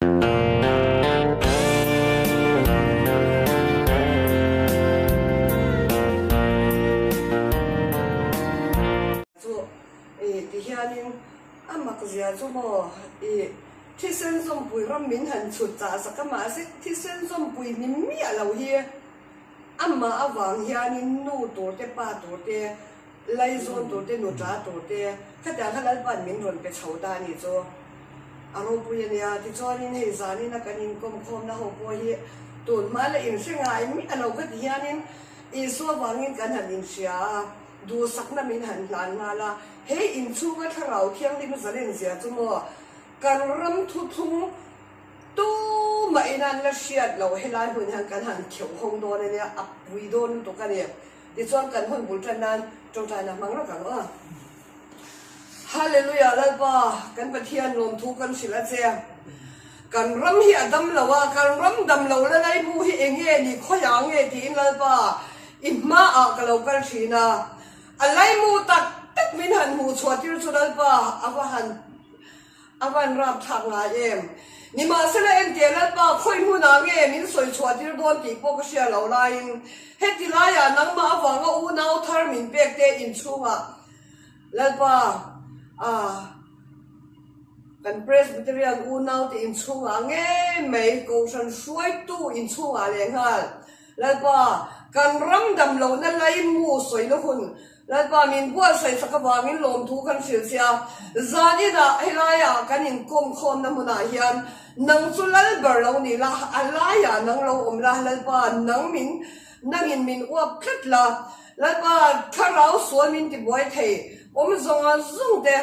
Chu i ti hianin a mak zia chu maw i thisen zawmpui ram min han chhut chah sak a mahse thisen zawmpui ni miah lo hi amah avang hianin nu tur te pa tur te Laizawn tur te, nutla tur te, khatiang kha Lalpa'n min rawn pe chho ta a nih chu. A ropui a nia. Tichuanin hei zanina kan inkawmkhawmna ho pawh hi tun hma la inhre ngai miah lo kha ti hianin Isua vangin kan han inhria a, duhsakna min han hlan nghal a. He inchhunga Thlarau Thianghlim zalen zia chu maw kan ram thuthlung tumah in an la hriat loh helai hmun hian kan han kheuh hawng dawn a nia, a pui dawn lutuk a ni. Tichuan kan hun bul tan nan tawngtaina hmang rawk ang aw. Hallelujah Lalpa kan Pathian lawmthu kan hrilh a che. Kan ram hi a dam lo a, kan ram dam lo la laimu hi eng nge ni khawiah nge tiin Lalpa i hmaah ka lo kal thin a. A laimu tak tak min han hmuh chhuah tir chu Lalpa a va han A van rap thlak ngai em? Nimahsela entir Lalpa khawi hmunah nge min sawi chhuah tir dawn tih pawh ka hria lo laiin heti laiah nangmah avanga unau thar min pek te inchhungah Lalpa a kan Presbyterian unau te inchhungah ngei mai Kohhran hruaitu inchhungah lehnghal Lalpa, kan ram dam lohna laimu sawina hun Lalpa min buatsaih sak avangin lawmthu kan hrilh che a, zan inah helaiah kan inkawm khawmna hmunah hian nang chu lal ber lo ni la, a laiah nang lo awm la, Lalpa nang min nangin min uap tlat la, Lalpa thlarau sual min tibuai thei awm zawnga zawng te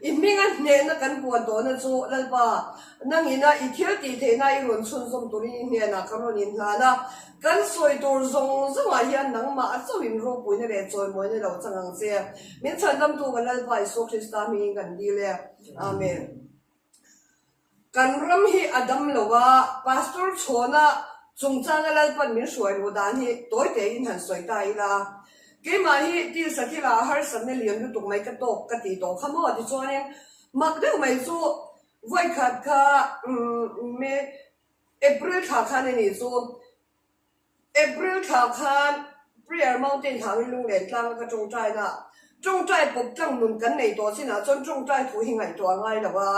i hminga hnehna kan puan tawhna chu Lalpa nangina i thil tih theihna i rawn chhunzawm turin i hnenah ka rawn inhlan a, Kan sawi tur zawng zawngah hian nangmah a chauhin ropuina leh chawimawina lo chang ang che. Min chhandamtu kan Lalpa Isua Krista hmingin kan dil e. Amen. Kan ram hi a dam lo a, Pastor Chhawna chungchanga Lalpan min hruai luh dan hi tawi tein han sawi ta ila. Keimah hi tisa thilah harsatna lian lutuk mai ka tawk ka tih tawh kha maw? Tichuanin mak deuh mai chu vawikhat kha me April thla khan a nih chu. April thla khan Prayer Mountain hangin lunglen tlanga ka tawngtai na. Tawngtai pawp tlang nun kan nei tawh chinah chuan tawngtai thu hi ngaihtuah a ngai lo a.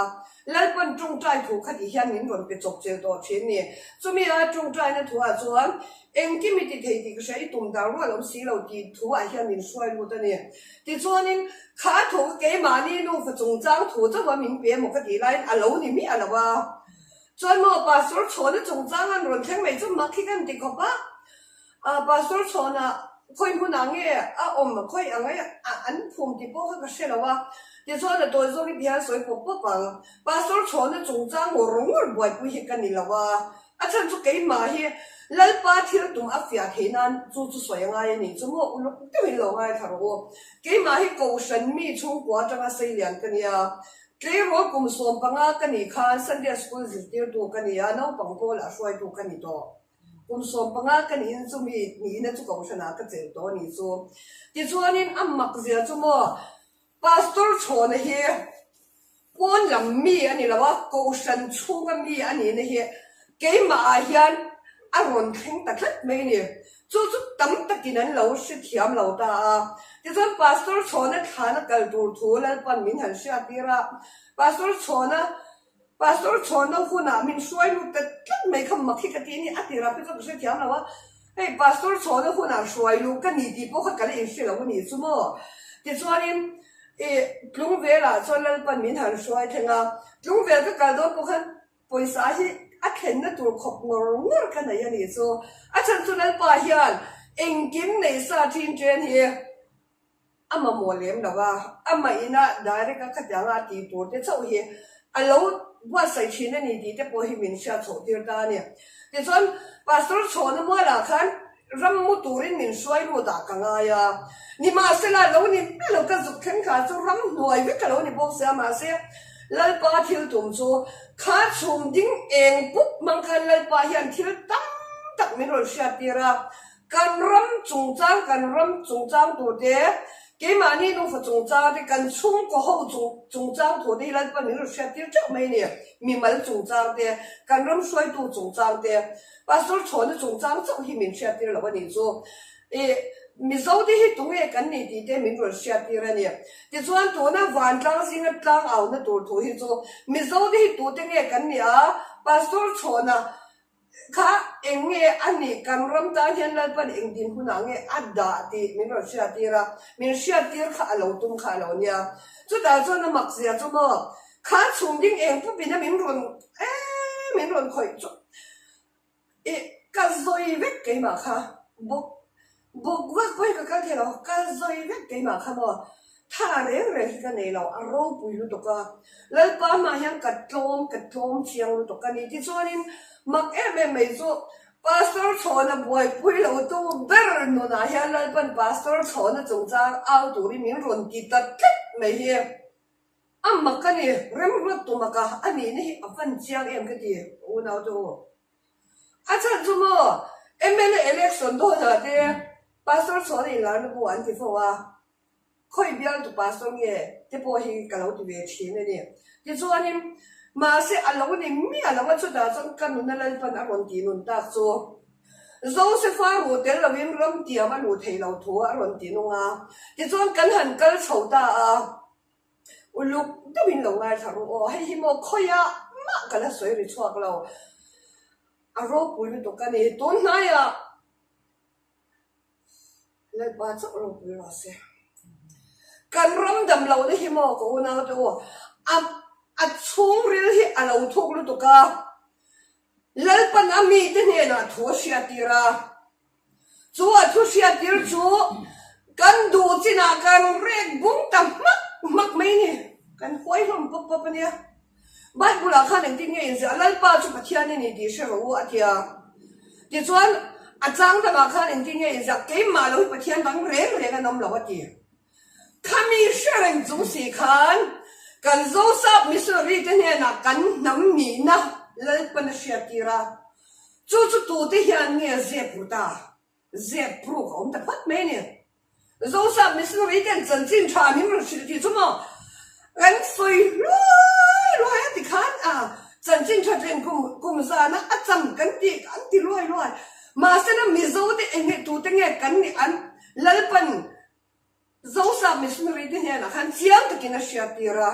Lalpan tawngtai thu kha tih hian min rawn pe chawp chel tawh thin ni. Chumi a tawngtaina thu ah chuan engkim i ti thei tih ka hria i tum dar rual awm si lo tih thu ah hian min hruai lut a ni. Tichuanin kha thu keimahni nufa chungchang thu chauh a min pe emaw ka tih laiin a lo ni miah lo a. Chuan maw Pastor Chhawna chungchang an rawn thleng mai chu mak hi kan ti khawp a, ah Pastor Chhawna khawi hmunah nge a awm khawi ang e an phum tih pawh kha ka hre lo a, tichuan a tawi zawk hi tihian sawi pawp pawp ang. Pastor Chhawna chungchang ngawr ngawr buaipui hi ka ni lo a, a chhan chu keimah hi Lalpa thil tum a fiah theih nan chu chu sawi a ngai a nih chu maw uluk deuhin lo ngaithla rawh u. Keimah hi Kohhran mi chhungkua atanga seilian ka nia, Tleirawl kum 15 ka nih khan Sunday School zirtirtu ka ni a, naupang pawlah hruaitu ka ni tawh. Kum 15 ka nihin chu mi nihna chu kohhranah ka chelh tawh a nih chu. Tichuanin a mak zia chu maw Pastor Chhawna hi pawn lam mi a ni lo a, kohhran chhunga mi a nihna hi keimah ah hian a rawn thleng ta tlat mai a ni. Chu chu tam takin an lo hrethiam lo ta a. Tichuan Pastor Chhawna thlana kal tur thu Lalpan min han hriattir a. Pastor Chhawna Pastor Chhawna hunah min hruai lut ta tlat mai kha mak hi ka ti a ni. A tirah phei chuan ka hrethiam lo a. Hei Pastor Chhawna hunah hruai luh ka ni tih pawh kha ka la inhre lo a nih chu maw. Tichuanin ih Tlungvelah chuan Lalpan min han hruai thleng a. Tlungvel ka kal dawn pawh khan Pawisa hi a thlenna tur khawp ngawr ngawr ka nei a nih chu. A chhan chu Lalpa hian engkim nei sa thin chen hi a mamawh lem lo a, amah ina direct a khatianga a tih tur te chauh hi a lo buatsaih thin a ni tih te pawh hi min hriat chhoh tir ta a ni. Tichuan Pastor Chhawna mualah khan Ram mu turin min hruai lut ah ka ngai a, nimahsela lo ni miah lo ka zuk thleng kha chu ram hnuai vek a lo ni bawk sia, mahse Lalpa thil tum chu kha chhum ding eng pup hmang khan Lalpa hian thil tam tak min rawn hriat tir a, kan ram chungchang kan ram chungchang tur te. Keimahni nufa chungchang te, kan chhungkaw ho chungchang thu te hi Lalpa min rawn hriattir teuh mai a ni. Mimal chungchang te, kan ram hruaitu chungchang te, Pastor Chhawna chungchang chauh hi min hriattir lo a nih chu. Ih, Mizo te hi tunge kan ni tih te min rawn hriattir a ni. Tichuan tuna vantlang zinga tlang auna tur thu hi chu Mizo te hi tute nge kan ni a, Pastor Chhawna Kha eng nge a nih kan ram tan hian Lalpan eng din hunah nge a dah tih min rawn hriattir a, min hriattir kha a lo tum kha a lo nia. Chutah chuan a mak zia chu maw, kha chhung ding eng pupin a min rawn eee min rawn khawih chu ih ka zawi vek keimah kha bawk Bawk vak pawh hi ka kal thei lo, ka zawi vek keimah kha maw, tha reng reng hi ka nei lo, a ropui lutuk a, Lalpa hmaah hian ka tlawm, ka tlawm chiang lutuk a ni. Tichuanin mak em em mai chu Pastor Chhawna buaipui lo tu ber nunah hian Lalpan Pastor Chhawna chungchang au turin min rawn ti ta tlat mai hi a mak a ni, remruat tu maka a nihna hi a van chiang em ka ti, unaute u. A chhan chu maw mla election dawnah te Pastor chhuahna inlarna bu an ti fo a, khawi bialtu Pastor nge te pawh hi ka lo ti ve thin a ni. Tichuanin mahse a lo ni miah lo a, chutah chuan ka nuna Lalpan a rawn tih nun tak chu Josefa ruh tel lovin ramtiam a luh theih loh thu a rawn ti nung a, tichuan kan han kal chho ta a. Uluk deuhin lo ngaithla ru aw, hei hi maw khawiah mah ka la sawi ri chhuak lo, a ropui lutuk a ni, tun hnaiah Lalpa chauh ropui rawh se. Kan ram dam lohna hi maw ka unau te u, a a chhungril hi a lo thuk lutuk a, Lalpan a mite hnenah thu a hriattir a, Chu a thu hriattir chu kan duh chinah kan rek bung ta hmak hmak mai ni. Kan huai hlawm pawp pawp a nia. Bible ah khan engtin nge inziah Lalpa chu Pathian i ni tih hre rawh u a ti a. Tichuan a chang dangah khan engtin nge inziah keimah lo hi Pathian dang reng reng an awm lo a ti. Khami hre reng chung si khan kan Zosap missionary te hnenah kan hnam nihna Lalpan a hriattir a. Chu chu tute hian nge zep ru ta? Zep ruk a awm ta phawt mai a ni. Zosap missionary ten chanchin tha min rawn hrilh tih chu maw kan sawi luai luai a tikhan a chanchin tha chen kum kum zana a cham kan tih an ti luai luai. Mahsela Mizo te eng nge tute nge kan nih an Lalpan Zosap missionary te hnenah khan chiang takin a hriattir a,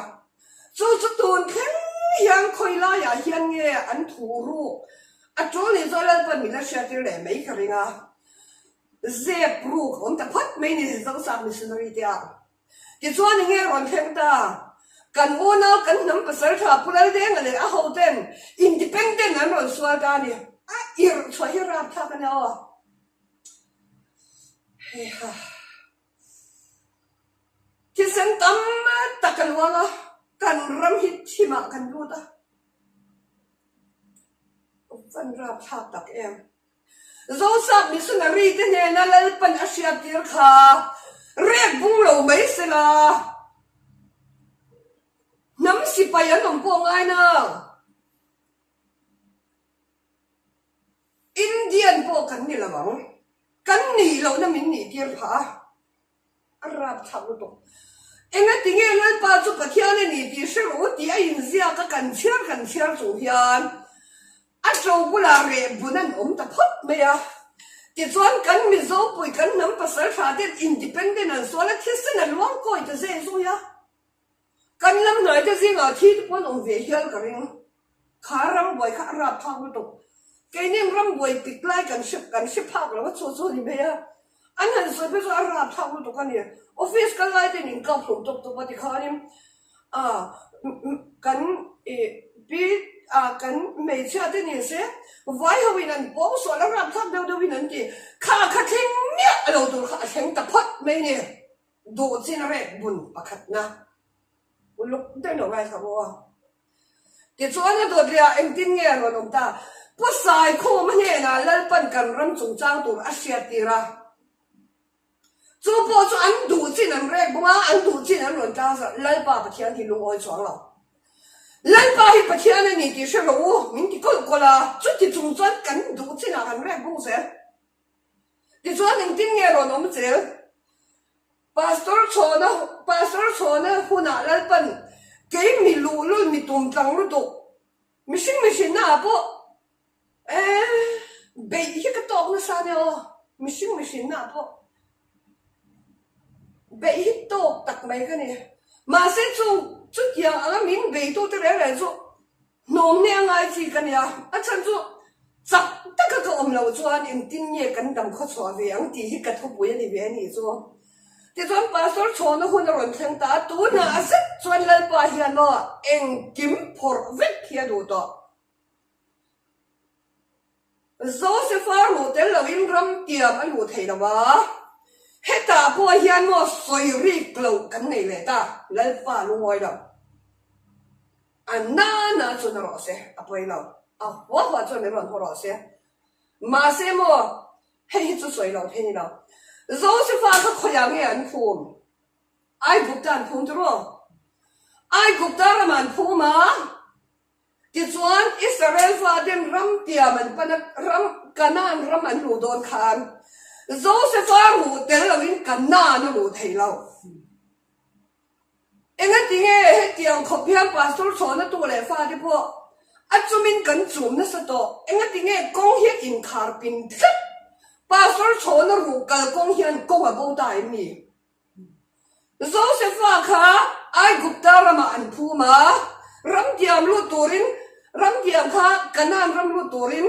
chu chu tun thleng hian khawi laiah hian nge an thu ruk a tul nih chuan Lalpan min la hriattir leh mai ka ring a, zep ruk a awm ta phawt mai ni Zosap missionary te ah. Tichuan enge rawn thleng ta? Kan unau kan hnam pasal tha Pu Laldenga leh a hoten independent an rawn sual ta a ni. A irh chhuah hi rapthlak a nia aw. Heiha. Thisen tam tak a luang a, kan ram hi thimah kan lut a. Van rapthlak tak em. Zosap missionary te hnena Lalpan a hriattir kha rek bung lo mai sela. Hnam sipai an awm pawh ngai nang. Indian pawh kan ni lo ang. Kan nih lohna min nih tir phah a, a rapthlak lutuk. Engati nge Lalpa chu Pathian a ni tih hre rawh u tih a inziak a kan chhiar kan chhiar chung hian a to bulah reh bun an awm ta phawt mai a. Tichuan kan Mizo pui kan hnam pasal tha ten independent an sual a thisen a luang kawi ta zeh zui a. Kan lam hnaite zingah thi te pawh an awm ve hial ka ring. Kha rambuai kha a rapthlak lutuk. Keinin rambuai pik lai kan hre kan hre phak lo a chu chu a ni mai a. An han sawi phei chuan a rapthlak lutuk a ni. Office kal lai ten in kap hlawm tawp tawp a tikhanin ah kan ih pi ah kan hmeichhia te ni se vai ho in an pawng sual a rapthlak deuh deuh in an ti. Kha kha thleng miah lo tur kha a thleng ta phawt mai a ni. Duh chin a rek bun pakhatna uluk deuh lo ngaithla bawk a. Tichuan a dawt leh ah engtin nge a rawn awm ta? Pu Saikhuma hnenah Lalpan kan ram chungchang tur a hriattir a. Chu pawh chu an duh chin an rek bawk a, an duh chin an rawn tlang zawh Lalpa Pathian hi lungawi chuang lo. Lalpa hi Pathian a ni tih hre rawh u, min ti kawlh kawlh a, chuti chung chuan kan duh chinah kan rek bawk zel. Tichuan engtin nge rawn awm zel? Pastor chhawna Pastor chhawna hunah Lalpan kei mi luhlul mi tum tlang lutuk mihring mihrinna ah pawh eh beih hi ka tawk nasa ania aw mihring mihrinna ah pawh beih hi tawk tak mai ka ni. Mahse chung chutiang anga min beitute reng reng chu Hnawm nia ngai chi ka nia, a chhan chu chak taka ka awm loh chuan engtin nge kan dam khawchhuah ve ang tih hi ka thupui a ni ve a nih chu. Tichuan Pastor chhawna hun a rawn thleng ta a, tunah a zet chuan Lalpa hian aw engkim phawrh vek hi a duh tawh. Josefa ruh tel loin ram tiam a luh thei lo a, hetah pawh hian maw sawi rik loh kan nei leh ta, Lalpa lungawi lo. A nana chu na rawh se, a pawi lo. A hua hua chuan min rawn haw rawh se. Mahse maw, hei hi chu sawi loh thei ni lo. Josefa kha khawiah nge an phum? Aigupta an phum tiraw? Aigupta ramah an phum a, tichuan Israel faten ram tiam an pan a, ram Kanaan ram an luh dawn khan Josefa ruh tel loin Kanaan a luh thei lo. Engatinge hetiang khawp hian Pastor chhawna tu leh fate pawh a chumin kan chum nasa tawh? Engatinge kawng hi a inkhar pin tlat? Pastor chhawna ruh kal kawng hian kawng a bo ta em ni? Josefa kha Aigupta ramah an phum a, ramtiam lut turin, ramtiam kha Kanaan ram lut turin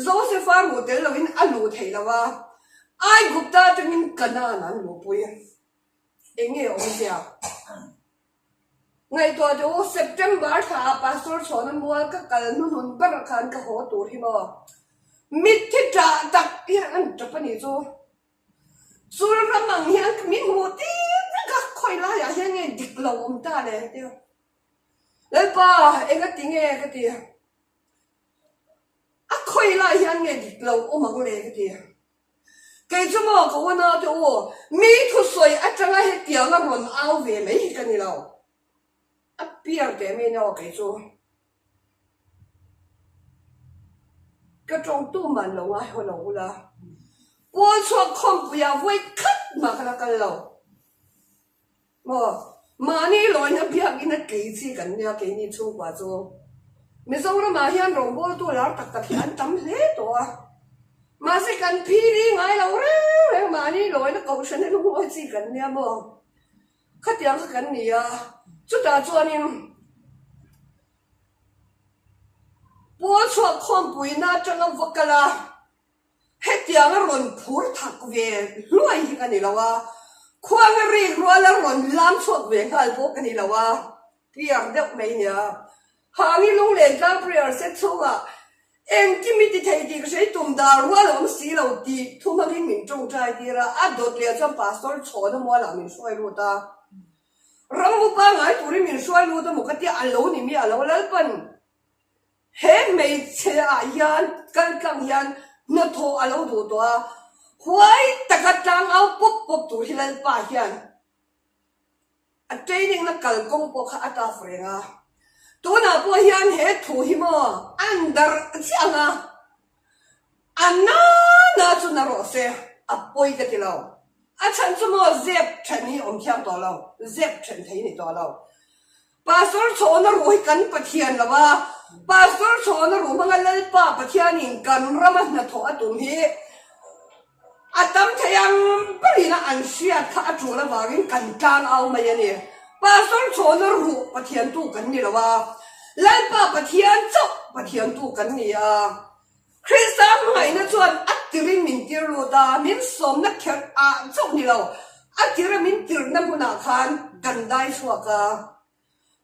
Josefa ruh tel loin a luh theih lo a, Aigupta atangin Kanaan an luhpui. Eng nge awmzia? Ngaihtuah teh u, September thla ah Pastor Chhawna mual ka kal hnuhnun ber khan ka haw tur hi maw? Mitthi ṭah tak hian an ṭap a nih chu. Chul ram ang hian min hmuh tir vek a, khawi laiah hian nge dik lo awm ta le tia. Lalpa, engati nge ka ti? A khawi lai hian nge dik lo awm ang le ka ti? Kei chu maw ka unau te u, mi thusawi atanga hetianga rawn au ve mai hi ka ni lo. A piar teh mai nia aw kei chu. Ka tawngtu man lo ngai haw lo ula. Pawl chhuak khawmpuiah vawi khat mah ka la kal lo. Maw? Mahni lawina biakinn a tlei chi kan nia keini chhungkua chu. Mizoramah hian rawngbawltu lar tak tak hi an tam hle tawh a. Mahse kan phili ngai lo reng reng mahni lawina kohhran hi lungawi chi kan nia maw? Khatiang kha kan ni a, chutah chuanin Pawl chhuak khawmpuina atanga va kal a. Hetiang a rawn phur thak ve hluai hi ka ni lo a, khuang a rik rual a rawn lam chhuak ve nghal pawh ka ni lo a, piar deuh mai nia. Hangi lunglen tlang prayer set chhungah engkim i ti thei tih ka hre tum dar rual a awm si lo tih thu hmangin min tawngtai tir a, a dawt leh chuan Pastor Chhawna mualah min hruai lut a. Rammu pangngai turin min hruai lut a maw ka tia a lo ni miah lo Lalpan. He hmeichhe ah hian kal tlang hian hnathawh a lo duh tawh a, huai taka tlang au pawp pawp tur hi Lalpa hian a training na kalkawng pawh kha a tough reng a. Tunah pawh hian he thu hi maw an darh chiah ang a, a nana chu na rawh se, a pawi ka ti lo. A chhan chu maw zep then hi awm thiang tawh lo, zep then thei ni tawh lo. Pastor chhawna ruh hi kan Pathian lo a, Pastor chhawna ruh hmanga Lalpa Pathianin kan rama hnathawh a tum hi a tam thei ang berin a an hriat kha a tul avangin kan tlang au mai a ni. Pastor chhawna ruh Pathiantu kan ni lo a, Lalpa Pathian chauh Pathiantu kan ni a. Krista hmangaihna chuan a tirin min tir lut a, min sawmna kherh ah chauh ni lo, a tira min tirhna hmunah khan kan dai chhuak a.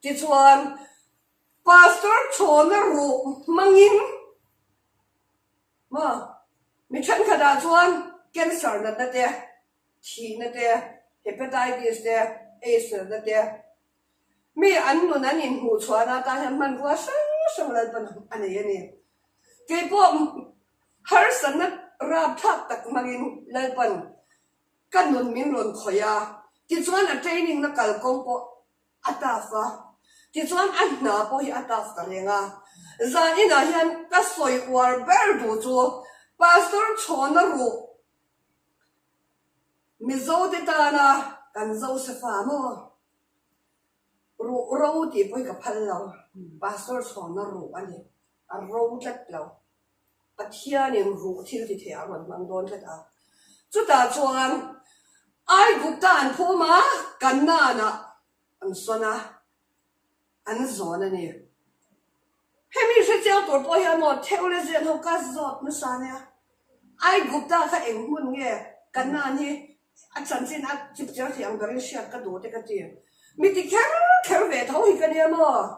Tichuan, Pastor chhawna ruh hmangin maw mi thenkhatah chuan cancer natna te, thihna te, hepatitis te, aids natna te, Mi an nun an inhmuh chhuahna atan hian hmanrua hrang hrang Lalpan a nei a ni. Kei pawh harsatna rapthlak tak hmangin Lalpan ka nun min rawn khawih a, tichuan a training na kalkawng pawh a tough a, tichuan a hna pawh hi a tough ta reng a. Zan inah hian ka sawi uar ber duh chu Pastor Chhawna ruh Mizote tana. Kan Josefa maw? Ruh ro tih pawh hi ka phal lo. Pastor chhawnna ruh a ni. A ro tlat lo. Pathianin ruh thil ti thei ah a rawn hmang dawn tlat a. Chutah chuan Aigupta an phum a, Kanaan-ah an sawn a, an zawn a ni. Hemi hrechiang tur pawh hian maw Theologian ho ka zawt nasa nia. Aigupta kha eng hmun nge Kanaan hi a chanchin a chipchiar thei ang berin hriat ka duh te ka ti. Mi ti kher kher ve tho hi ka nia maw.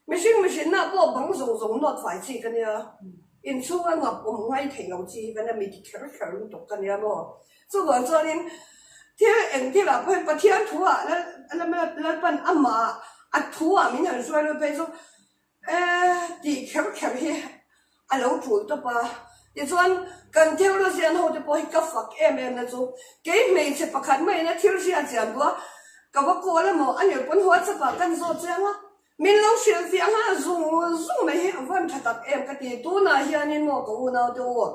Mihring mihrinna pawh bang zawng zawng nawt fai chi ka nia. Inchhunga ngap awm ngai theih lo chi hi ka nia, mi ti kher kher lutuk ka nia maw. Chuvang chuanin thil eng thilah pawhin Pathian thuah Lalpan amah a thuah min han hruai lut phei chu tih kher kher hi a lo tul tawp a. Tichuan kan theologian ho te pawh hi ka fak em em na chu kei hmeichhe pakhat maiin a thil hriat chian duh a, ka va call emaw a nih pawn WhatsApp ah kan zawt chiang a, Min lo hrilh fiah nghal zung zung mai hi a van tha tak em ka ti. Tunah hianin maw ka unaute u,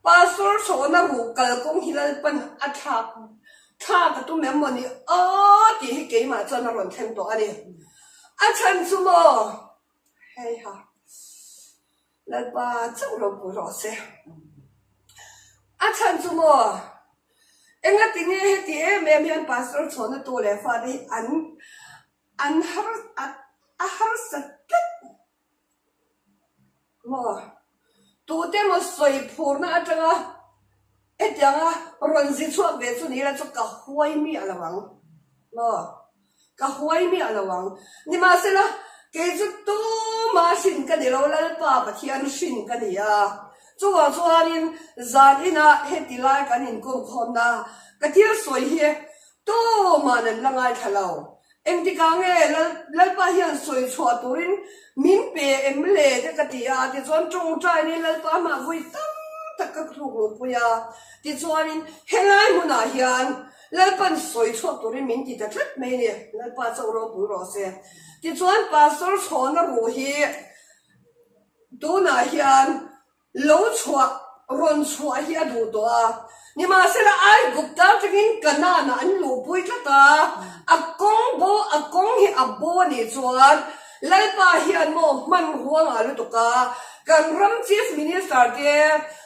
Pastor chhawhna ruh kalkawng hi Lalpan a thlak thlak a tum em maw ni aw tih hi keimah chuan a rawn thleng tawh a ni. A chhan chu maw heiha Lalpa chauh ropui rawh se. A chhan chu maw engati nge heti em em hian Pastor chhawhna tu leh fate hi an An har a harsa tlat maw? Tute maw sawi phurna atanga hetianga rawn zi chhuak ve chu ni ila chu ka huai miah lo ang maw? Ka huai miah lo ang. Nimahsela, kei chu tuma hrin ka ni lo, Lalpa Pathian hrin ka ni a. Chuvang chuanin zan inah heti lai kan inkawmkhawmna ka thil sawi hi Tuma'n an la ngaithla lo. Engtikah nge Lalpa hian sawi chhuah turin min pe em le te ka ti a, tichuan tawngtainin Lalpa hmah vawi tam tak ka thluk luhpui a, tichuanin helai hmunah hian Lalpa'n sawi chhuak turin min ti ta tlat mai a ni, Lalpa chauh ropui rawh se. Tichuan Pastor Chhawna ruh hi tunah hian Lo chhuah, rawn chhuah hi a duh tawh a. Nimahsela, Aigupta atangin Kanaan-ah an luhpui tlat a, a kawng bo, a kawng hi a bo a nih chuan Lalpa hian maw hmanrua ngah lutuk a, kan ram Chief Minister te,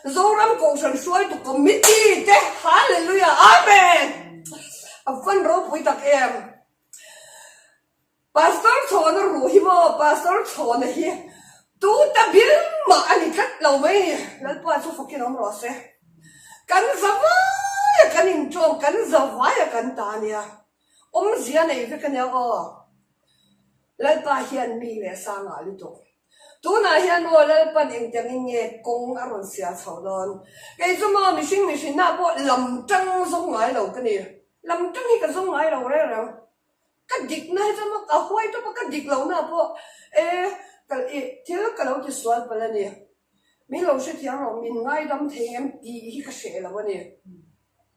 Zoram Kohhran hruaitu Committee te, Hallelujah, Amen! A van ropui tak em! Pastor Chhawna ruh hi maw Pastor Chhawna hi tu ta bil mah a ni tlat lo mai ni. Lalpa chu fakin awm rawh se. Kan zavaia kan inṭawm, kan zavaia kan ta a nia. Awmzia nei vek a nia aw. Lalpa hian mi leh sa ngah lutuk. Tunah hian maw Lalpan engtiangin nge kawng a rawn sial chho dawn? Kei chu maw mihring mihrinna pawh lam ṭang zawng ngai lo ka ni. Lam ṭang hi ka zawng ngai lo reng reng. Ka dikna hi chuan maw ka huai tawp a, ka dik lohna pawh e ka i thil ka lo ti sual palh a ni. Min lo hrethiam rawh, min ngaidam thei em tih hi ka hreh lo a ni.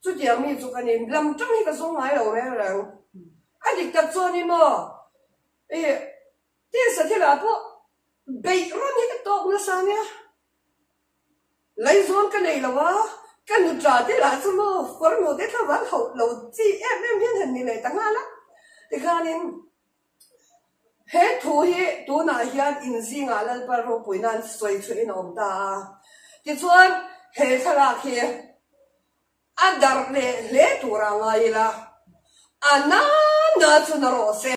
Chutiang mi chu ka ni, lam tang hi ka zawng ngai lo reng reng. A dik tak chuanin maw i tisa thilah pawh beih rawn hi ka tawk nasa nia. Laizawn ka nei lo a, ka nuṭa te lah chu maw farnu te thlavang hauh lo chi em em hian han ni leh ta nghal a. Tikhanin he thu hi tunah hian inzingah Lalpa ropui nan sawi chhuahin a awm ta a. Tichuan he thlalak hi a darh leh hle tura ngai ila, a nana chu na rawh se.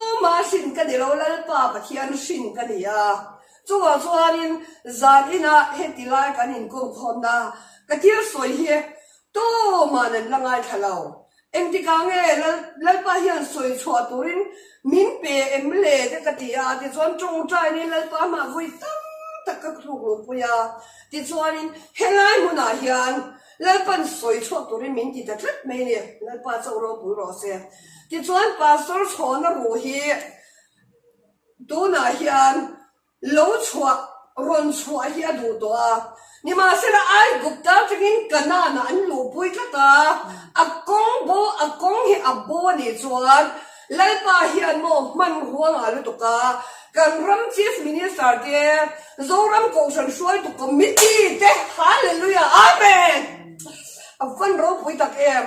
Tuma hrin ka ni lo, Lalpa Pathian hrin ka ni a. Chuvang chuanin zan inah heti lai kan inkawmkhawmna ka thil sawi hi tuma'n an la ngaithla lo. Engtikah nge Lalpa hian sawi chhuah turin min pe em le te ka ti a, tichuan tawngtainin Lalpa hmah vawi tam tak ka thluk luhpui a. Tichuanin helai hmunah hian Lalpan sawi chhuak turin min ti ta tlat mai a ni. Lalpa chauh ropui rawh se. Tichuan Pastor Chhawna ruh hi. Tunah hian lo chhuah, rawn chhuah hi a duh tawh a. Nimahsela Aigupta atangin Kanaan-ah an luhpui tlat a, a kawng bo, a kawng hi a bo a nih chuan Lalpa hian maw hmanrua ngah lutuk a, kan ram Chief Minister te, Zoram Kohhran hruaitu Committee te, Hallelujah Amen! A van ropui tak em!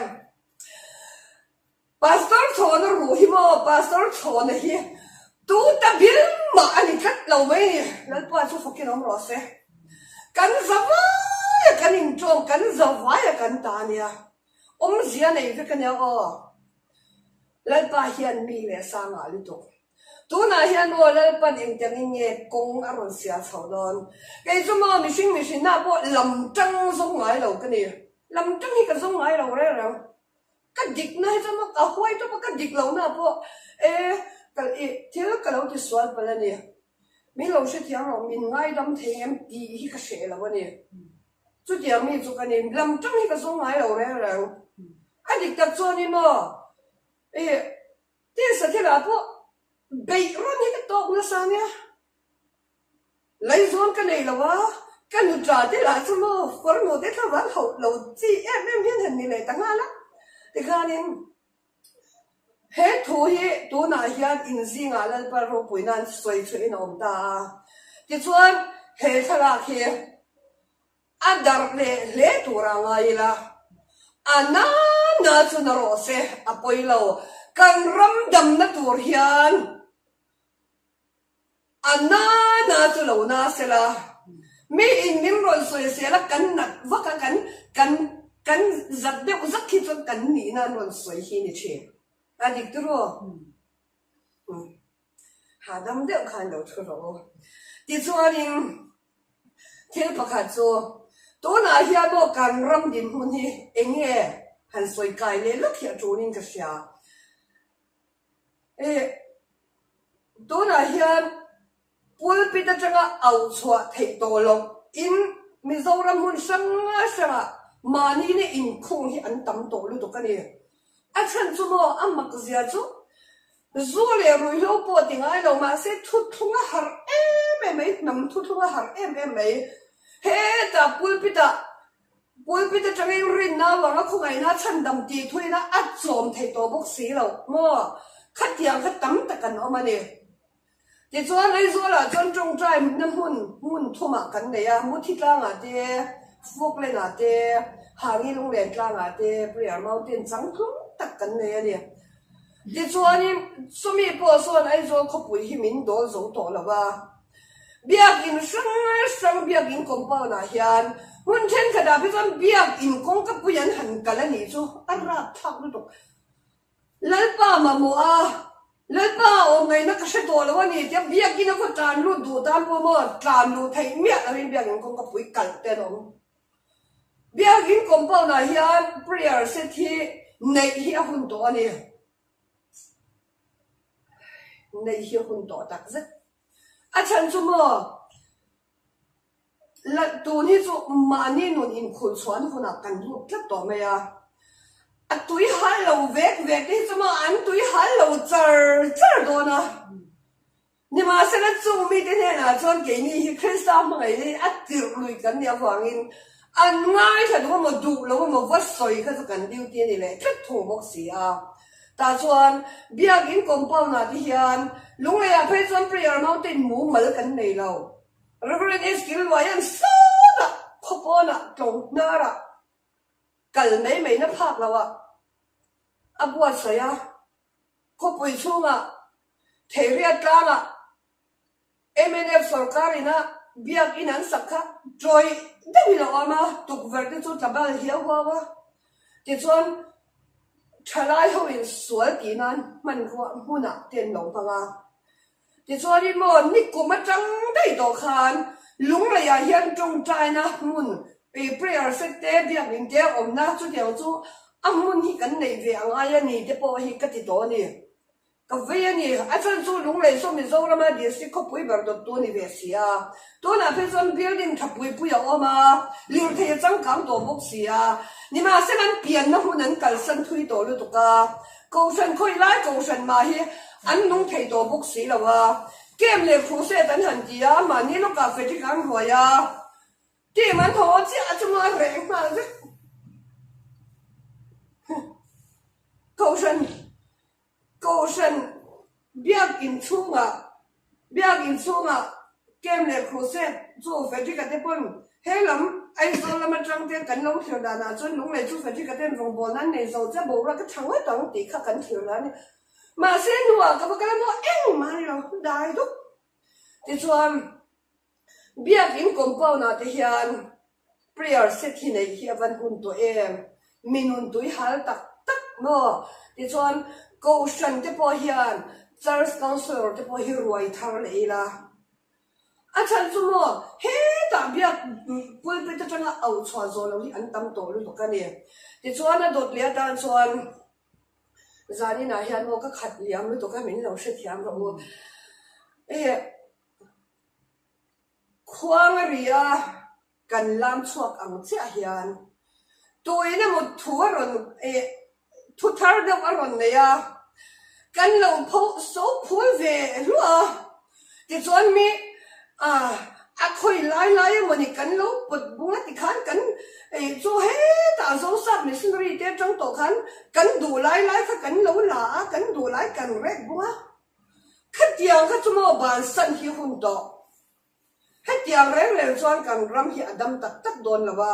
Pastor Chhawna ruh hi maw Pastor Chhawna hi tu ta bil mah a ni tlat lo mai ni. Lalpa chu fakin awm rawh se. Kan zavaia kan inṭawm, kan zavaia kan ta a nia. Awmzia nei vek a nia aw. Lalpa hian mi leh sa ngah lutuk. Tunah hian maw Lalpan engtiangin nge kawng a rawn sial chho dawn? Kei chu maw mihring mihrinna pawh lam ṭang zawng ngai lo ka ni. Lam ṭang hi ka zawng ngai lo reng reng. Ka dikna hi chuan ka huai tawp a, ka dik lohna pawh e ka i thil ka lo ti sual palh a ni. Min lo hrethiam lo, min ngaidam thei em tih hi ka hreh lo a ni. Chutiang mi chu ka ni, lam tang hi ka zawng ngai lo reng reng. A dik tak chuanin maw i tisa thilah pawh beih rawn hi ka tawk nasa nia. Laizawn ka nei lo a, ka nu tla te lah chu maw kawrnu te thlavang hauh lo chi em em hian han ni leh ta nghal a. Tikhanin he thu hi tunah hian inzingah Lalpa ropui nan sawi chhuahin a awm ta a. Tichuan he thlalak hi a darh leh hle tura ngai ila, a nana chu na rawh se a pawi lo, kan ram damna tur hian A na na chu lo na sela, mi in min rawn sawi sel a, kan nat vak a, kan kan kan zat deuh zak hi chuan kan nihna an rawn sawi hi ni thin. A dik turu aw. Hahdam deuh khan lo thu rawh u. Tichuanin thil pakhat chu tunah hian maw kan ram dinhmun hi eng nge han sawi kai leh lawk hi a tulin ka hria. Ih, tunah hian pulpit atanga auh chhuah theih tawh loh in Mizoram hmun hrang hrangah mahni na inkhung hi an tam tawh lutuk a ni. A chhan chu maw a mak zia chu zu leh ruihhlo pawh ti ngai lo mahse thuthlung a harh em em mai, hnam thuthlung a harh em em mai. Hetah pulpit ah Pulpit atangin rinna avanga khawngaihna chhandam tih thuina a chawm theih tawh bawk si lo maw? Khatiang kha tam tak an awm a ni. Tichuan Aizawlah chuan tawngtai na hmun hmun thumah kan nei a, Muthi tlangah te, Falkland-ah te, Hangi Lunglen tlangah te, Prayer Mountain changtlung tak kan nei a ni. Tichuanin chumi pawh sawn Aizawl khawpui hi min dawl zo tawh lo va. Biakin hrang hrang biakin compound ah hian hmun thenkhat ah phei chuan biakin kawngka pui an han kal a nih chu a rapthlak lutuk. Lalpa mamawh a, Lalpa awm ngaihna ka hre tawh lo a ni tia biakin a khaw tlan lut duh tan pawh maw tlan luh theih miah loin biakin kawngka pui kalh te an awm. Biakin compound ah hian prayer set hi neih hi a hun tawh a ni. Neih hi a hun tawh tak zet. A chhan chu maw, la tun hi chu mahni nun inkhulh chhuahna hunah kan lut tlat tawh mai a. A tui hal lo vek vek te hi chu maw an tui hal lo char char dawn a. Nimahsela chung mite hnenah chuan keini hi Krista hmangaih a tirh lui kan nih avangin an ngaithla duh emaw duh lo emaw va sawi kha chu kan duty a ni leh tlat thung bawk si a. Tah chuan Biakin compound ah te hian Lungleiah phei chuan Prayer Mountain mumal kan nei lo. Reverend H. Killuaia'n sawtah khawpawnah tlawng hnarah kal mai mai na phak lo ah a buatsaih a. Khawpui chhungah Theiriat tlangah mnf sorkar ina biakin an sak kha tawih deuhin a awm a, tukverh te chu tla bal hiau huau a. Tichuan thalai ho in sual tih nan hmanrua hmunah te an lo hmang a. Tichuanin maw nikum atang daih tawh khan Lungleiah hian tawngtaina hmun prayer set te biakin te a awmna chutiang chu a hmun hi kan neih ve a ngai a ni te pawh hi ka ti tawh a ni. Ka vei a ni. A chhan chu Lunglei saw Mizorama district khawpui ber dawttu a ni ve si a. Tunah phei chuan building tha pui pui a awm a, lirthei a changkang tawh bawk si a. Nimahsela an pianna hmun an kalsan thui tawh lutuk a. Kohhran khawi lai kohhran mah hi an nung thei tawh bawk si lo a. Camp leh crusade an han ti a, mahni lawkah Frederick an ruai a, team an haw chiah a chunga a reh nghal vek. Kohhran Kohhran biak inchhungah biak inchhungah camp leh crusade chu Frederick-a te pawn he lam Aizawl lam atang te kan lo thlir danah chuan Lunglei chu Frederick-a ten rawngbawlna an nei zo chiah boruak a tha ngawt ang tih kha kan thlir dan a ni. Mahse hnuah ka va kal a maw engmah a ni lo dai dup. Tichuan Biak in compound ah te hian prayer set hi neih hi a van hun tawh em? Mi nun tui hal tak tak maw? Tichuan Kohhran te pawh hian Church Councillor te pawh hi ruai thar leh ila. A chhan chu maw hetah biak pulpit atanga auh chhuah zawh loh hi an tam tawh lutuk a ni. Tichuan a dawt leh atan chuan zaninah hian maw ka khat liam lutuk a min lo hrethiam rawh u. Khuang a ri a, kan lam chhuak ang chiah hian tuin emaw thu a rawn eh thu thar deuh a rawn nei a, kan lo pho so phul ve hluah a, tichuan mi ah a khawi lai lai emaw ni kan lo pawt bung a tikhan kan eh chu hetah Zosap missionary te atang tawh khan kan duh lai lai kha kan lo la a, kan duh lai kan rek bung a. Khatiang kha chu maw bansan hi hun tawh. Hetiang reng reng chuan kan ram hi a dam tak tak dawn lo a,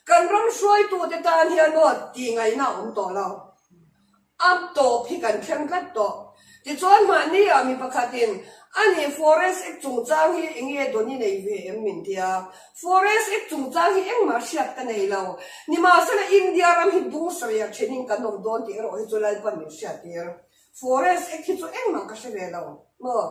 kan ram hruaitute tan hian maw tih ngaihna a awm tawh lo. A tawp hi kan thleng tlat tawh. Tichuan mahni ah mi pakhatin a nih Forest Act chungchang hi eng nge dawn i nei ve em min ti a. Forest Act chungchang hi engmah hriat ka nei lo. Nimahsela India ram hi bung sarih ah thenin kan awm dawn tih erawh hi chu Lalpan min hriattir. Forest Act hi chu engmah ka hre ve lo maw?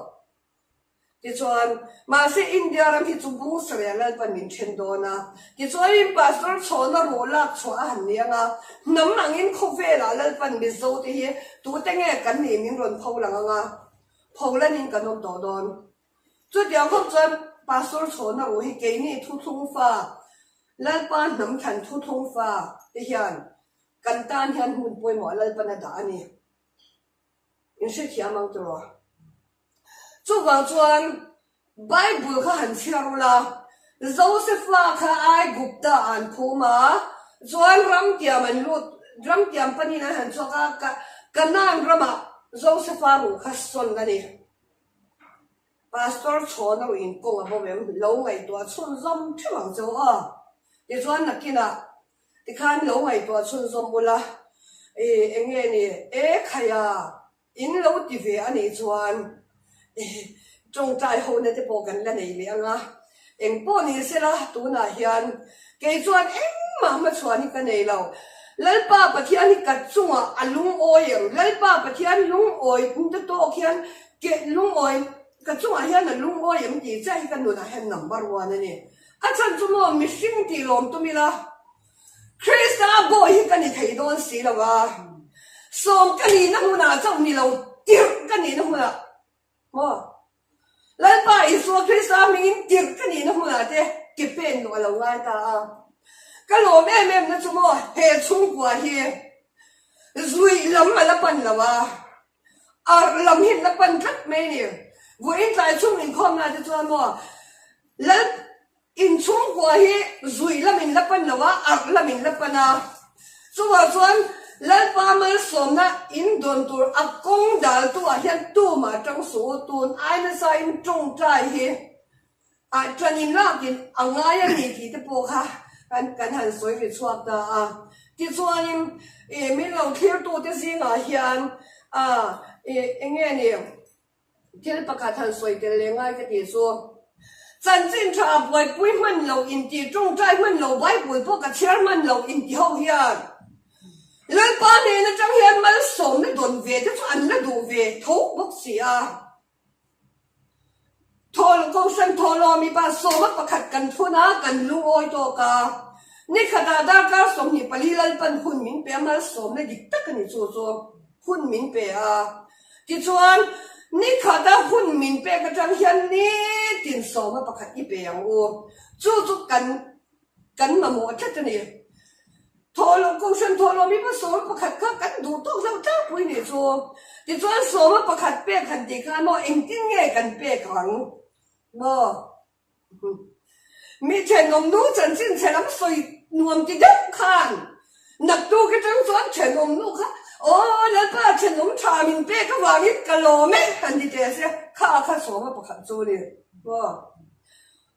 Tichuan, mahse India ram hi chu bung sarih Lalpan min then dawn a. Tichuanin Pastor chhawna ruh lak chhuah a han ni ang a, hnam angin khawvelah Lalpan Mizo te hi tute nge kan nih min rawn pho lang ang a, pho lanin kan awm tawh dawn. Chutiang khawp chuan Pastor chhawna ruh hi keini thuthlung fa, Lalpa hnam thlan thuthlung fa te hian Kan tan hian hmun pawimawh Lalpan a dah a ni. In hrethiam ang tiraw? Chuvang chuan Bible kha han chhiar ula, Josefa kha Aigupta an phum a, chuan ramtiam an lut, ramtiam panin an han chhuak a, Kanaan ramah Josefa ruh kha sawn a ni. Pastor chhawn a ruih kawng a bo em? Lo ngaihtuah chhunzawm theuh ang che u aw. Tichuan nakinah tikhan lo ngaihtuah chhunzawm ula, i eng nge ni, e khaia in lo ti ve a nih chuan i tawngtai hona te pawh kan la nei leh ang a. Eng pawh ni sela tunah hian kei chuan engmah hmachhuan hi ka nei lo. Lalpa Pathian hi ka chungah a lungawi em? Lalpa Pathian lungawi te tawk hian ke lungawi ka chungah hian a lungawi em tih chiah hi ka nunah hian number one a ni. A chhan chu maw mihring tih lawm tum ila Krista bawi hi ka ni thei dawn si lo a, sawm ka nihna hmunah chauh ni lo tirh ka nihna hmunah maw Lalpa Isua Krista hmingin tirh ka nihna hmunah te ke pen luh a lo ngai ta a. Ka lawm em em na chu maw he chhungkua hi zuih lam a la pan lo a, arh lam hi an la pan tlat mai a ni. Vawiin tlai chhung inkhawmna te chuan maw Lal Inchhungkua hi zuih lam in la pan lo a, arh lam in la pan a. Chuvah chuan Lalpa malsawmna in dawn tur a kawng daltu ah hian tumah tang suh u, tun ai nasa in tawngtai hi ah tan in lak in a ngai a ni tih te pawh kha kan kan han sawi ri chhuak ta a. Tichuanin ih min lo thlirtute zingah hian ah ih eng nge ni Thil pakhat han sawi tel leh ngai ka tih chu, chanchin tha a buaipui hman lo intih tawngtai hman lo Bible pawh ka chhiar hman lo inti ho hian Lalpa hnen atang hian malsawmna dawn ve te chu an la duh ve tho bawk si a. Thawl Kohhran thawhlawm mipa sawma pakhat kan thun a, kan lungawi tawk a. Nikhatah darkar 24 Lalpan hun min pe a, malsawmna dik tak a ni chu chu. Hun min pe a. Tichuan, ni khata hun min pek atang hian nitin sawma pakhat i pe ang u. Chu chu kan kan mamawh tlat a ni. Thawhlawm Kohhran thawhlawm hi pasawm pakhat kha kan duh tawk deuh tlangpui nih chu. Tichuan sawma pakhat pek han tih khan maw engtin nge kan pek ang maw? Mi thenawm nu chanchin chhe lam sawi nuam ti deuh khan naktuk atang chuan thenawm nu kha aw Lalpa thenawm tha min pek avangin ka lawm e han ti teh se kha kha sawma pakhat chu a ni maw?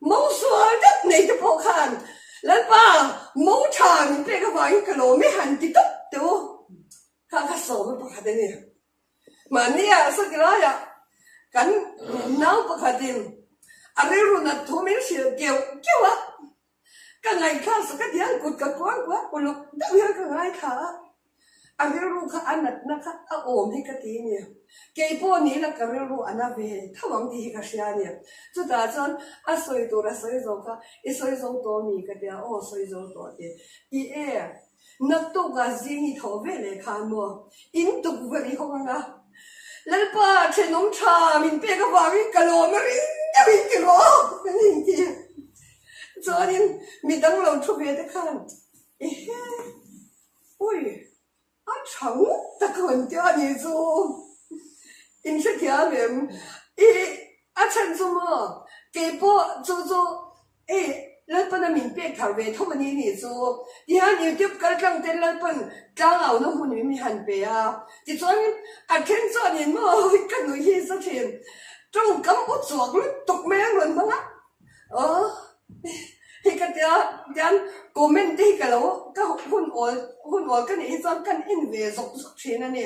Mo sual deuh nei te pawh khan Lalpa mo tha min pek avangin ka lawm e han ti tawp teh u kha kha sawma pakhat a ni. Mahnia sati laiah kan nau pakhatin a rilru nat thu min hrilh keuh keuh a, ka ngaithla sak a tiang kut ka kuang kuang uluk deuh hian ka ngaithla a, a rilru kha a natna kha a awm hi ka ti a ni. Kei pawh ni ila ka rilru a na ve tho ang tih hi ka hria a ni. Chutah chuan a sawi tur a sawi zo kha i sawi zo tawh a mi ka tia aw sawi zo tawh a ti. I e. Naktukah zing i thawh ve leh khan maw? In tukverh i hawng anga Lalpa thenawm tha min pek avangin ka lawm a ring deuh in ti rawh an inti. Chuanin midang lo thu ve te khan ehe ui a tha ngawt tak a rawn ti a nih chu in hrethiam em? I a chhan chu maw keipawh chu chu Hei, Lalpana min pek thar ve tho a ni nih chu. Tihian YouTube kal tlang ten Lalpan tlangauhna hmun min mi han pe a. Tichuan a then chuanin maw ka nui hi za thin. Tawngkam u chuak lutuk mai an rawn hmang a. Aw hei ka tia tian comment te hi ka lo ka hun awl hun awl ka nih hi chuan kan en ve zawk zawk thin a ni.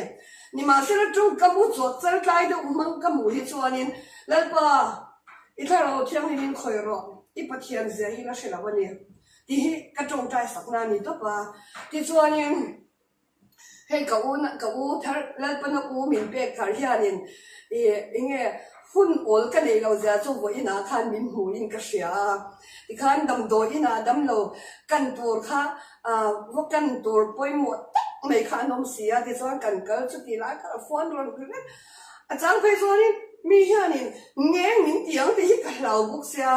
Nimahsela tawngkam u chuak chal tlai deuh hmang ka hmuh hi chuanin Lalpa I thlarau thianghlim in khawi rawh, i Pathian zia hi la hre lo a ni tih hi ka tawngtai sakna a ni tawp a. Tichuanin hei ka u ka u thar Lalpana u min pek thar hianin i enge hun awl ka neih loh zia chu vawiinah khan min hmuhin ka hria a. Tikhan damdawi inah damlo kan tur kha va kan tur pawimawh tak mai kha an awm si a, tichuan kan kal chuti lai kha phone rawn ri vek. A chang phei chuanin mi hianin ngeng min ti ang tih hi ka hlau bawk sia,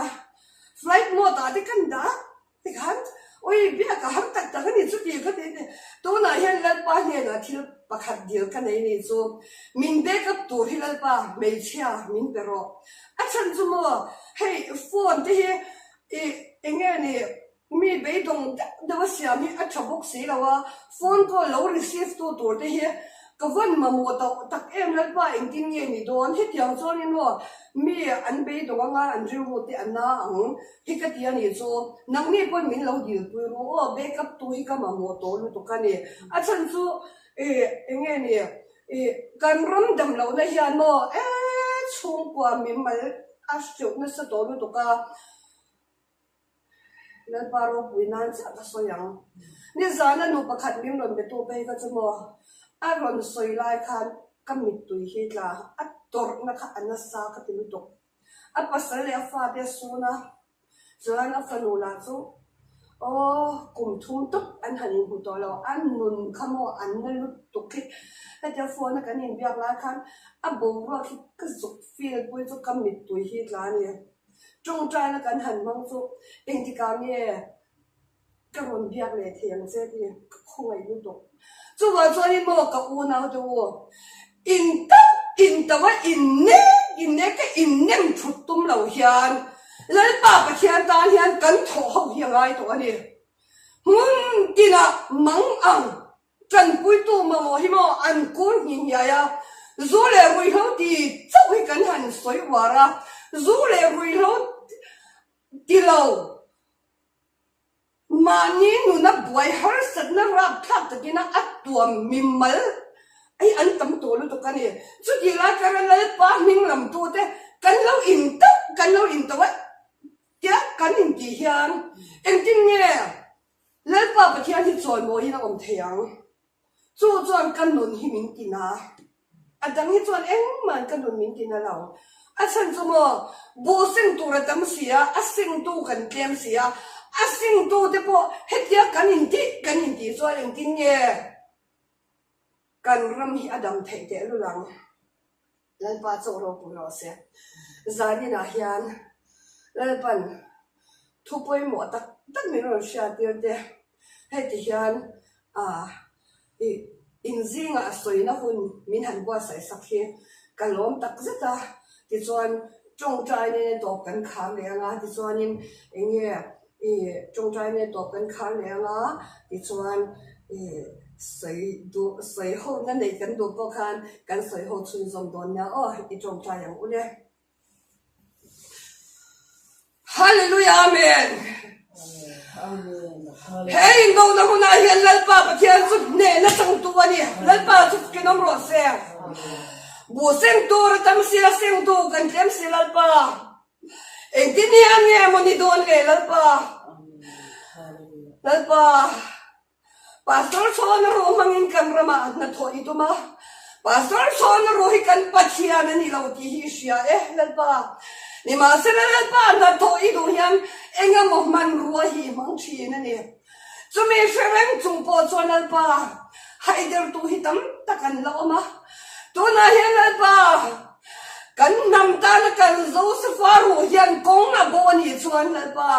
flight mode ah te kan dah tikhan ui biak a har tak tak a ni chuti kha ti ti tunah hian Lalpa hnenah thil pakhat dil ka nei ni chu min back up tur hi Lalpa hmeichhia min pe rawh a chhan chu maw hei phone te hi ih eng nge ni Mi beidawng deuh deuh a siam hi a tha bawk si lo a, phone call lo receive tu tur te hi ka vawn mamawh tawh tak em Lalpa engtin nge ni dawn hetiang chuanin aw mi an beidawng anga an rilru te a na ang hi ka ti a nih chu nangni pawn min lo dilpui ru aw backup tu hi ka mamawh tawh lutuk a ni a chhan chu ih eng nge ni ih kan ram dam lohna hian maw e chhungkua mimal a hreuh nasa tawh lutuk a. Lalpa ropui nan chiah ka sawi ang. Nizana nu pakhat min rawn betu phei kha chu maw a rawn sawi lai khan ka mittui hi tla a tawrhna kha a nasa ka ti lutuk. A pasal leh a fate a sun a, chuan a fanu lah chu aw kum thum tawp an han inhmu tawh lo, a nun kha maw an na lutuk hi. Hetia phone a kan inbiak lai khan a boruak hi ka zuk feel pui chu ka mittui hi tla a ni. Tawngtaina kan han hmang chu engtikah nge ka rawn biak leh thei ang che tih ka khawngaih lutuk. Chuvang chuanin maw ka unau te u, in tauh in tauh a in nek in nek a in nem thut tum lo hian Lalpa Pathian tan hian kan thawh ho hi a ngai tawh a ni. Hmun tinah mang ang Tanpuitu mamawh hi maw an kur hni hniai a, zu leh ruihhlo ti chauh hi kan han sawi uar a, zu leh ruihhlo ti lo mahni nuna buai harsatna rapthlak takin a tuam mimal hi an tam tawh lutuk a ni. Chutih lai kara Lalpa hming lamtute kan lo intauh kan lo intauh a tia kan intih hian engtin nge Lalpa Pathian hi chawimawiin a awm thei ang. Chu chuan ka nun hi min ti na. A dang hi chuan engmah'n ka nun min ti na lo. A chhan chu maw, buh seng tur a tam si a, a sengtu kan tlem si a, a sengtu te pawh hetia kan intih kan intih chuan engtin nge kan ram hi a dam theih tehlul ang. Lalpa chaw ropui rawh se. Zaninah hian Lalpan thu pawimawh tak tak min rawn hriattir te. Hei ti hian i inzingah sawina hun min han buatsaih sak hi ka lawm tak zet a. Tichuan tawngtai nena tawp kan khar leh ang a, tichuanin eng nge i tawngtai nena tawp kan khar leh ang a, tichuan i sawi duh sawi ho na neih kan duh pawh khan kan sawi ho chhunzawm dawn nia aw i tawngtai ang u le. Hallelujah Amen. He indona hunah hian Lalpa Pathian chu hnehna changtu a ni. Lalpa chu kinawm rawh se. Buh seng tur a tam si a sengtu kan tlem si Lalpa. Engtin hian nge maw ni dawn le Lalpa. Lalpa. Pastor Chhawna ru hmangin kan ramah hnathawh i tum a, Pastor Chhawna ru hi kan Pathian a ni lo tih hi i hria e, Lalpa. Nimahsela Lalpa hnathawh i duh hian engemaw hmanrua hi i hmang thin a ni. Chumi hre reng chung pawh chuan Lalpa haidertu hi tam tak an la awm a. Tunah hian Lalpa, Kan hnam tana kan Josefa ruh hian kawng a bo a nih chuan Lalpa,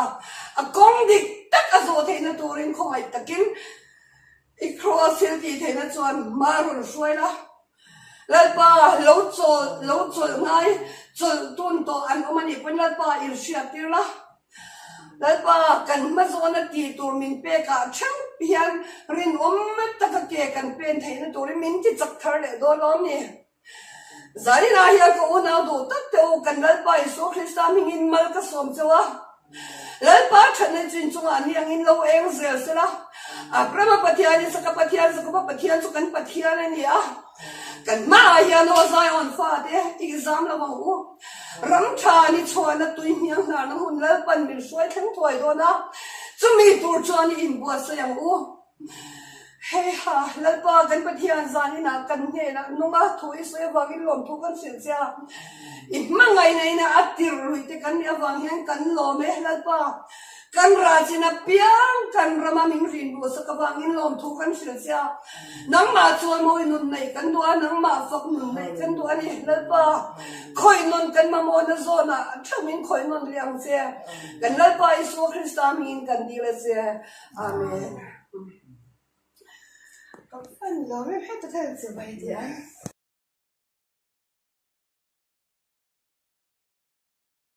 a kawng dik tak a zawh theihna turin khawngaih takin i Kraws thil tih theihna chuan hma rawn hruai la. Lalpa, lo chawlh, lo chawlh ngai, chawlh tun tawh an awm a nih pawn Lalpa inhriat tir la. Lalpa, kan hmazawna tih tur min pekah theuh hian rinawm taka ke kan pen theihna turin min ti chak thar leh dawn lawm ni. Zaninah hian ka unau duh tak te u, kan Lalpa Isua Krista hmingin mal ka sawm cheu a. Lalpa thatna chin chungah ni angin lo eng zel sela. Abrahama Pathian, Isaka Pathian, Jakoba Pathian chu kan Pathian a ni a. Kan hmaah hian aw Zion fate i zam lo ang u. Ram tha ni chhuahna tui hniang hnarna hmun Lalpan min hruai thleng thuai dawn a, chumi tur chuan i inbuatsaih ang u. Heiha, Lalpa kan Pathian zaninah kan hnenah nunga thu i sawi avangin lawmthu kan hrilh che a, i hmangaihna ina a tirh luih te kan nih avang hian kan lawm e. Lalpa, kan rachin apiang kan rama min rin duhsak avangin lawmthu kan hrilh che a, nangmah chuan mawi nun neih kan duh a, nangmah fak nun neih kan duh a ni. Lalpa, khawih nun kan mamawhna zawnah theuh min khawih nawn leh ang che. Kan Lalpa Isua Krista hmingin kan dil a che. Amen. Ka fan lo em heta kha che mai tih ang.